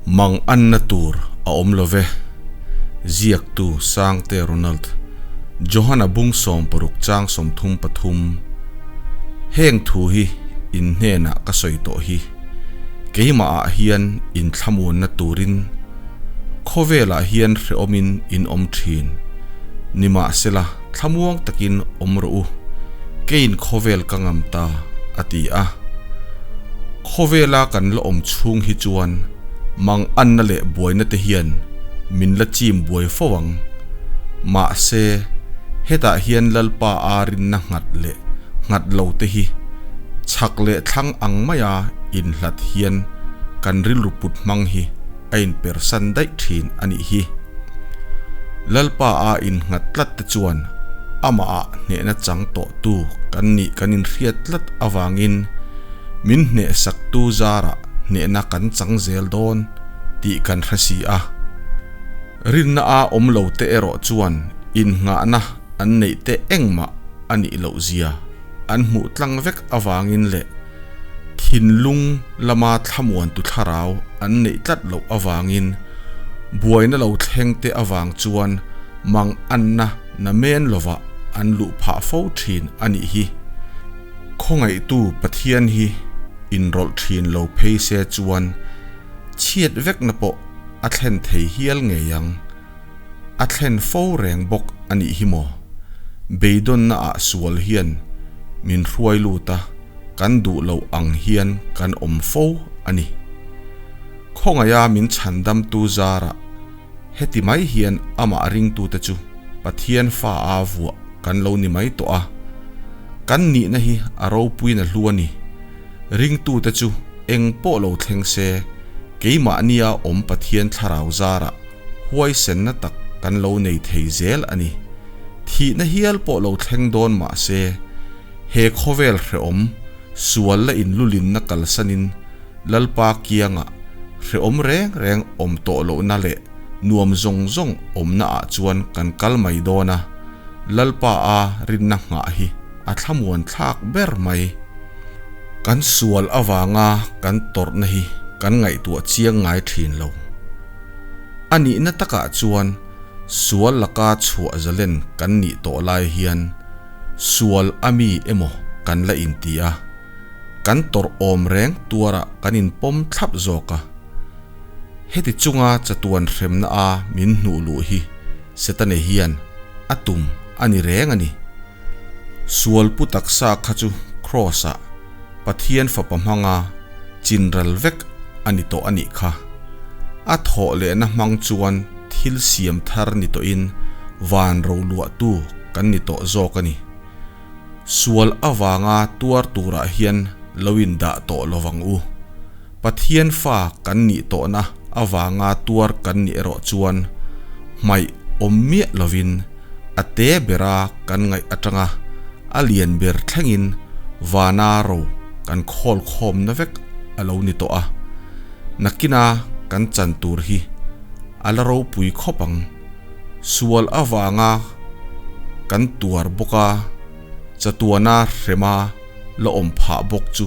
Mang anna tur a awm lo ve. Ziaktu Sangte Ronald, Johana bung 60 chang 33, Heng thu hi in hnenah ka sawi tawh hi, keimahah hian in thlamuanna turin khawvelah hian hrehawmin in awm thin. Nimahsela thlamuang takin awm rawh u, keiin khawvel ka ngam ta, a ti a. Khawvela kan la awm chhung hi chuan mang anna leh buaina te hian min la chim buai fo ang. Mahse, hetah hian Lalpa a rinna nghat leh nghat lo te hi chhak leh thlang ang maia inhlat hian kan rilru put hmang hi a inpersan daih thin a nih hi. Lalpa a innghat tlat te chuan amah ah hnehna chang tawh tu kan nih kan inhriat tlat avangin min hnehsak tu zarah hnehna kan chang zel dawn tih kan hre si a. Rinna a awm lo te erawh chuan innghahna an neih te engmah a nih loh zia an hmuh tlang vek avangin leh thinlung lama thlamuantu thlarau an neih tlat loh avangin buaina lo thleng te avang chuan mang anna na men lovah an luh phah fo thin a nih hi. Khawngaihtu Pathian hi inrawlh thin lo phei se chuan chhiat vekna pawh a thlen thei hial ngei ang. A thlen fo reng bawk a nih hi maw? Beidawnna ah sual hian min hruai lut a, kan duh loh ang hian kan awm fo a ni. Khawngaiha min chhandamtu zarah heti mai hian amah ringtute chu Pathian fa a vuah kan lo ni mai tawh a. Kan nihna hi a ropuina hlu a ni. Ringtute chu eng pawh lo thleng se, keimahnia awm Pathian thlarau zarah huaisenna tak kan lo nei thei zel a ni. Thihna hial pawh lo thleng dawn mah se, he khawvel hrehawm sual la inlulinna kalsanin Lalpa kiangah hrehawm reng reng awm tawh lohna leh nuam zawng zawng awmna ah chuan kan kal mai dawn a, Lalpa a rinna nghah hi a thlamuan thlak ber mai. Kan sual avanga kan tawrhna hi kan ngaihtuah chiang ngai thin lo. A nihna takah chuan sual laka chhuah zalen kan nih tawh lai hian sual a mi emaw kan la inti a, kan tawrh awm reng tuarah kan inpawm thlap zawk a. Heti chunga chatuan hremna a min hnuh luh hi Setane hian a tum a ni reng a ni. Sual pu taksa kha chu Kraws-ah Pathian fapa hmanga chinral vek a ni tawh a nih kha. A thawh lehna hmang chuan thil siam thar ni tawhin van roluahtu kan ni tawh zawk a ni. Sual avanga tuar turah hian lo indah tawh lovang u. Pathian fa kan nih tawhna avanga tuar kan nih erawh chuan hmaih awm miah lovin a te bera kan ngaih atanga a lian ber thlengin vana ro kan khawl khawmna vek a lo ni tawh a. Nakina kan chan tur hi a la ropui khawp ang. Sual avanga kan tuar bawk a, chatuana hrema la awm phah bawk chu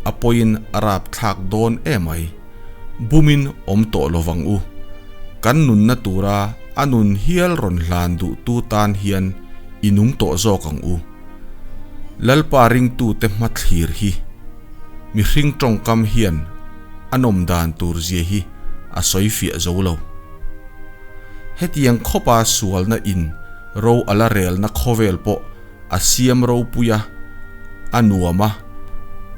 a pawiin a rap thlak dawn emai. Bumin awm tawh lovang u. Kan nunna tura a nun hial rawn hlan duhtu tan hian i nung tawh zawk ang u. Lalpa ringtute hmathlir hi mihring tawngkam hian a nawm dan tur zia hi a sawi fiah zo lo. Hetiang khawpa sualna in ro a la relna khawvel pawh a siam ropui a, a nuam a,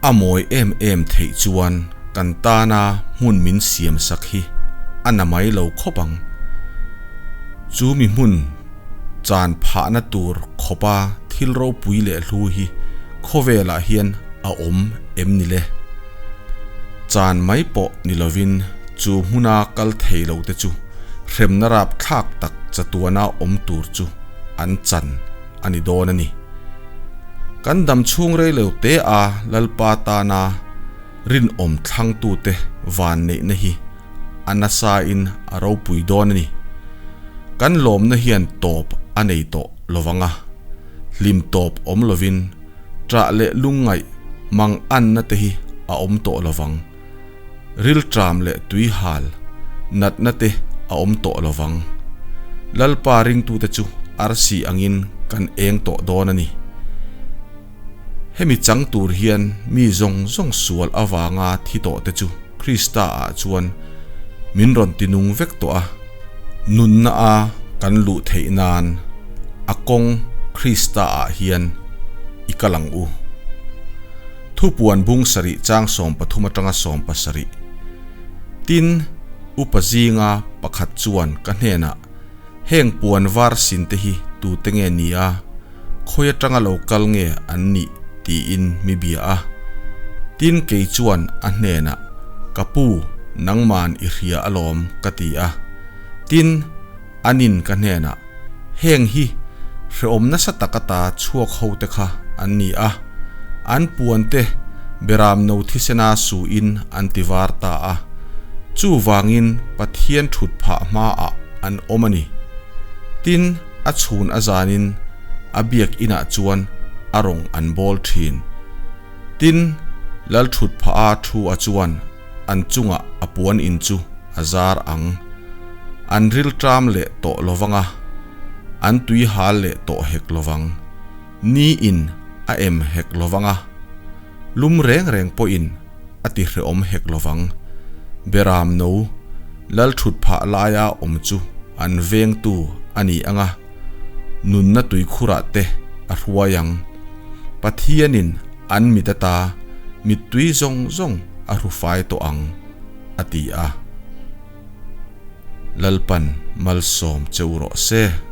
a mawi em em theih chuan kan tana hmun min siam sak hi a na mai lo khawp ang. Chu mi hmun chan phahna tur khawpa thil ropui leh hlu hi khawvelah hian a awm em ni le? Chan mai pawh ni lovin chu hmuna kal thei lo te chu hremna rapthlak tak chatuana awm tur chu an chan a ni dawn a ni. Kan dam chhung rei lo te a Lalpa tana rinawm thlangtute van neihna hi a nasa in a ropui dawn a ni. Kan lawmna hian tawp a nei tawh lovang a, hlim tawp awm lovin ṭah leh lungngaih mang anna te hi a awm tawh lovang. Rilṭam leh tuihal. Natna te a awm tawh lo vang. Lalpa ringtute chu arsi angin kan eng tawh dawn a ni. Hemi chang tur hian mi zawng zawng sual avanga thi tawh te chu Krista ah chuan min rawn ti nung vek tawh a, nunna a kan luh theih nan a kawng Krista ah hian i kal ang u. Thupuan bung sarih chang 13 atanga 17. Tin, upa zinga pakhat chuan ka hnenah, Heng puan var sin te hi tute nge ni a, khawi atanga lo kal nge an nih? tiin mi bia a. Tin, kei chuan a hnenah, Ka pu, nangman i hria alawm, ka ti a. Tin, anin ka hnenah, Heng hi hrehawm nasa tak ata chhuak ho te kha an ni a, an puan te beram no thisena suin an ti var ta a, chuvangin Pathian thut phah hmaah an awm a ni. Tin, a chhun a zanin a biak inah chuan a rawng an bawl thin. Tin, lal thut phah a thu a chuan an chungah a puan in chu a zar ang. An rilṭam leh tawh lo vang a, an tui hal leh tawh hek lo vang. Ni in a em hek lo vang a, lum reng reng pawhin a ti hrehawm hek lo vang. Beram no, lal ṭhut phah laia awm chu an vengtu a ni ang a, nunna tuikhurah te a hruai ang. Pathianin an mit ata mittui zawng zawng a hrufai tawh ang, a ti a. Lalpan malsawm che u rawh se.